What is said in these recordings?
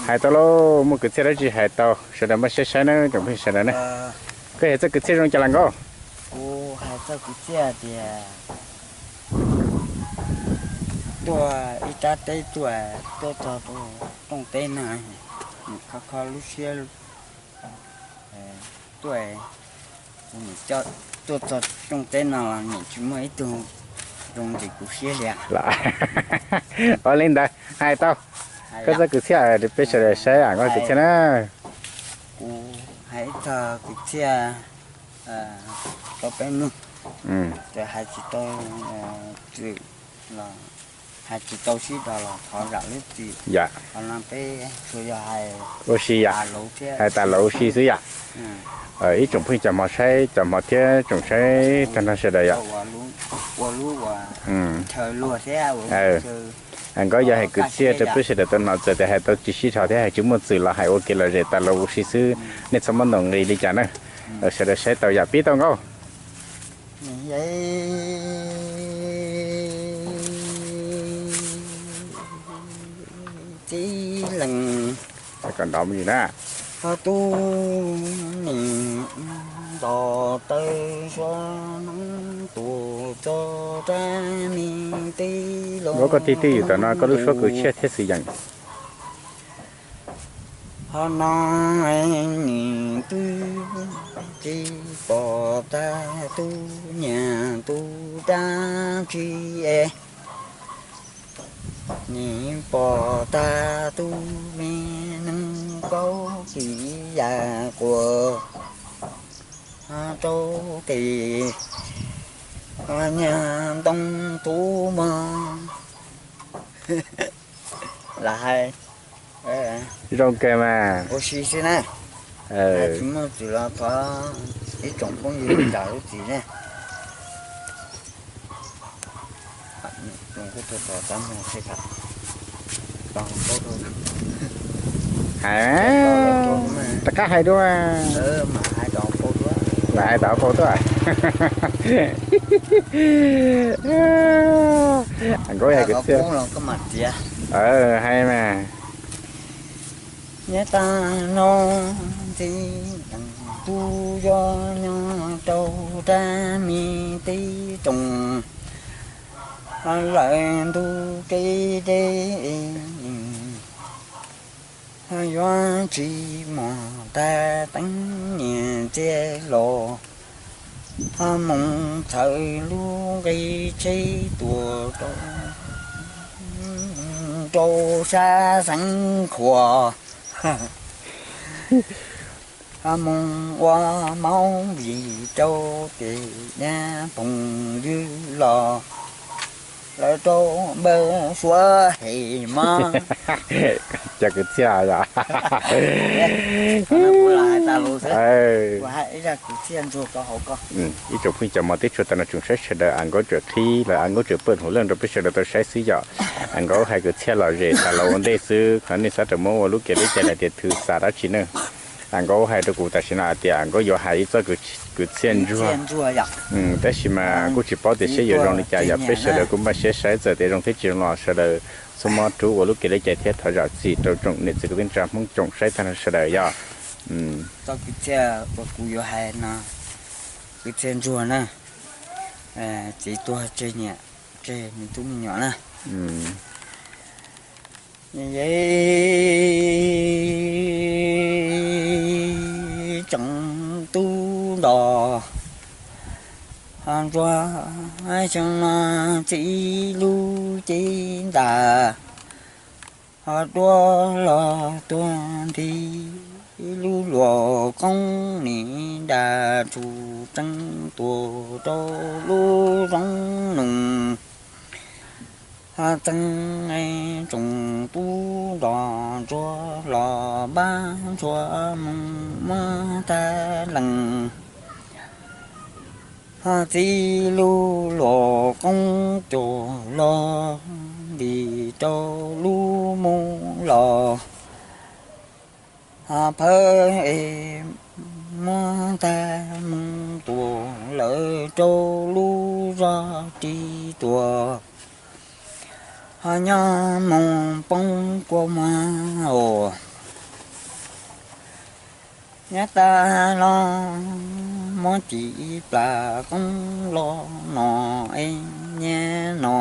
Hais tau lauj, muaj kwv txhiaj dab tsi hais tau, sawv daws maj siab saib na tsoom phooj ywg sawv daws na. Koj hais txoj kwv txhiaj zoo cas los nkauj? Kuv hais txoj kwv txhiaj tias tuaj ib rab teb tuaj, tuaj txog rau rooj teb no, nim kho kho lub siab tuaj, kuv nim coj tuaj txog rooj teb no los nim tsis muaj ib tug zoo ntsib kuv siab li. Ua li ntawd hais tau, koj txoj kwv txhiaj peb sawv daws saib nkauj kwv txhiaj na. Kuv hais ib txoj kwv txhiaj rau peb mloog, ces hais tsis tau txwm los hais tsis tau sib dhos los thov zam lub txim. Qhov no peb tsuas yog hais ua si yom, hais tas los ua si xwb yom. Ib tsoom phooj ywg cov hmov saib, cov hmov thiab tsoom saib tag nrho sawv daws yom. Nkauj yog hais kwv txhiaj rau peb sawv daws tau hnov, txawm tias hais tau tsis sib dhos thiab hais tsis muaj txwm los hais ua kev lom zem tas los ua si xwb, nej txhob muab ntaus nqi li cas na. Sawv daws saib tau yam pib tau nkauj. Txiv leej, kom nrov mus na. Ho tub nim nto taw suav neeb tuaj txog rab me teb los. Nkauj koj tig twj ywm tom no koj lub suab kwv txhiaj thiab xwm yeem. Ho no nim twb tsis pom tag tub niam tub dab tsi es, nim pom tag tub me neeg kaub txiv yam quas rau tes nyag ntoo tub mog. Lam hais zoo kawg mas. Ua si xwb na. Tsis muaj txwm los thov ib tsoom phooj ywg zam lub txim na. Hais, rov qab hais dua. Lam hais tom hauv paus tuaj. Nkauj hais kwv txhiaj. Hais mas. Nyob tag no ntxiv tub yog nyob rau rab me teb rooj, lawm ntu kev deb, yuav tsis mus tag teeb niam txiv los, ho mus txhawv lub nqi tsheb tuaj rau sab xeev khuam. Mus ua maub vim rau tes nyab phooj ywg los lawv rau npawg Suav hem mog. Cov kwv txhiaj yom. Ib tsoom phooj cov mos tib tshua tas no tsoom saib sawv daws, a Nkauj tseem qhib lawv, a Nkauj tseem pawj hauv leej rau peb sawv daws tau saib xwb yom. A Nkauj hais kwv txhiaj lom zem tas los ua ntej xwb, qhov nej xav rau muab ua lub kev li cas los tias thwm xa dab tsi ne. A Nkauj hais rau kuv tam sim no hais tias a Nkauj yuav hais ib txoj kwv txhiaj ntsuag, tab sis mas kuj tsis paub tias seb yuav zoo li cas yom. Peb sawv daws kuj npaj siab saib, txawm tias zoo thiab tsis zoo los sawv daws txhob mob rub, ua lub kev li cas thiab thov zam txim rau tsoom niam txiv kwv tij neej tsa Hmoob tsoom saib tag nrho sawv daws yom. Txoj kwv txhiaj uas kuv yuav hais no, kwv txhiaj ntsuag na, txiv tuag tseg niam tseg me tub me nyuam na. Tsoom tub nrog ntsuag xyoo no txiv lub cev ntas, ho duab los tuag nthi lub luam qoob nim daj tsuj tseeb tuaj rau lub zoov nus. Ho txeeb tsoom tub nrog ntsuag los npaj ntsuag mus muab tag leej. Ho txiv lub luam qoob cuag los nti rau lub mus los, ho phawj es muab tag mus tuaj lawm rau lub zos ris tuaj. Ho nyob mus poob kua muag os, Nyob tag los muab cim plas qoob los no es nyiaj no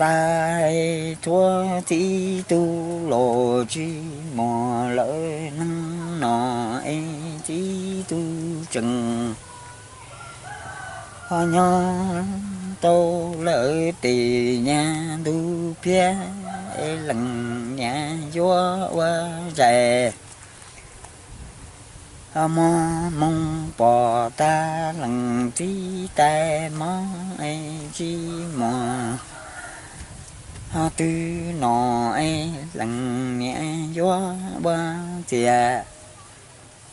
tag, tshuav txiv tub los tsis muaj lawv neeg no es txiv tub tseem ho nyob tau lawm tes nyab ntuj phiab es leej niam yuav ua zais. Ho muag moog pom tag leej txiv tais mob es tsis muaj ho twg no es leej niam yuav ua txiaj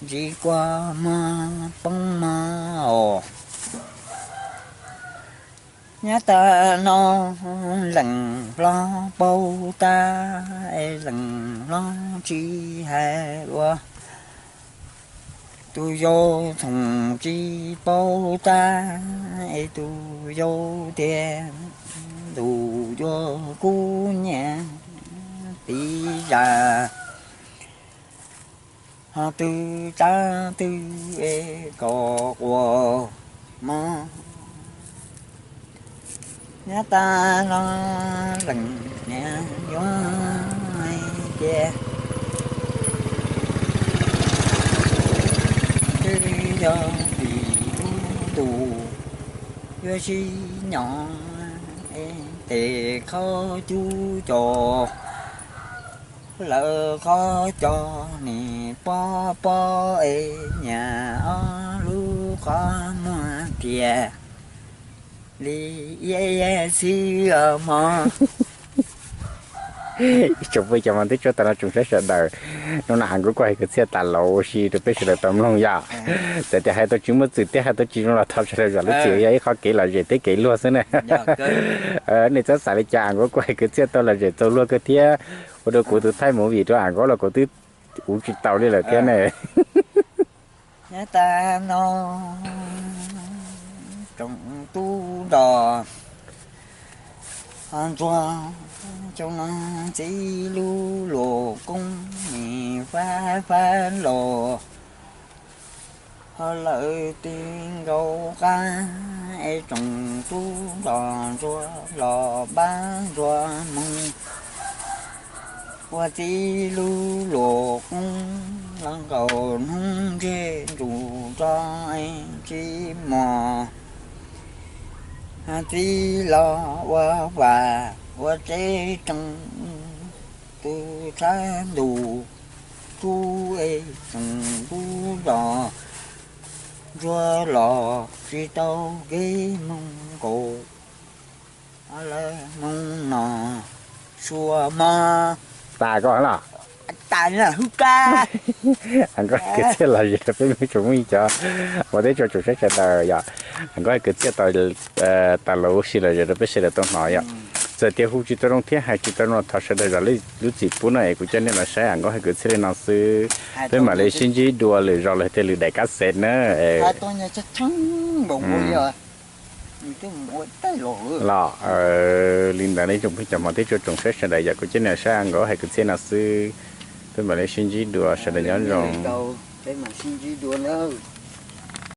ntsis kua muag poob mog os. Nyob tag no leej hlob paub tag es leej hlob tsis hais ua tus yau txhoov tsis paub tag es tus yau tiag ntuj yuav kub nyiam tiv zaj ho twg tsab twg es kom quas mog. Nyob tag los leej niam yuav hais tias twb yog vim lub ntuj yuav sib nyob es tes qhov cub cos lawv qhov cos nim pob pob es nyam ob lub qhov muag tiag li iab iab xwb os mog. Ib tsoom phooj ywg cov hmov thiab tshua tag nrho tsoom saib sawv daws, hnub no Am Nkuab kuj hais kwv txhiaj tas los ua si rau peb sawv daws tau mloog yom. Txawm tias hais tau tsis muaj txwm thiab hais tau tsis zoo los thov sawv daws zam lub txim, yog ib qho kev lom zem thiab kev luag xwb na. Nej txhob xav li cas, Am Nkuab kuj hais kwv txhiaj tau lom zem txaus luag kawg thiab. Ua rau kuv tus thaij movie rau Am Nkuab los kuv twb ua tsis tau li lawm thiab ne. Nyob tag no tsoom tub nrog ntsuag, tsoom no txiv lub luag koob nim fab fab los ho lawm twb nkaus qab es tsoom tub nrog ntsuag los pab ntsuag moog ua txiv lub luag koob los nkaus hnub ntseg ntsug tso es tsis muaj txiv los ua vam ua tsev tseem tus tshab ntuj tsuj es tsoom tub nrog ntsuag los tsis tau kev moog nkaus lawm moog no sua mog. Tas koj los tas hwb kab. Am Nkuab hais kwv txhiaj lom zem rau peb tsoom phooj ywg cov hmov thiab tshua tsoom saib sawv daws yom. Am Nkuab hais kwv txhiaj tas los ua si lom zem rau peb sawv daws tau hnov yom. Txawm tias hu tsis tau zoo thiab hais tsis tau zoo los thov sawv daws zam lub txim pub no es kuv coj nej los saib Am Nkuab hais kwv txhiaj li no xwb. Peb mam li sib ntsib dua lwm zaus los tej lwm daim kab xev na. Los li ntawd nej tsoom phooj ywg cov hmov thiab tshua tsoom saib sawv daws yom, kuv coj nej los saib Am Nkuab hais kwv txhiaj no xwb. Peb mam li sib ntsib dua, sawv daws nyob zoo. Peb mam sib ntsib dua na.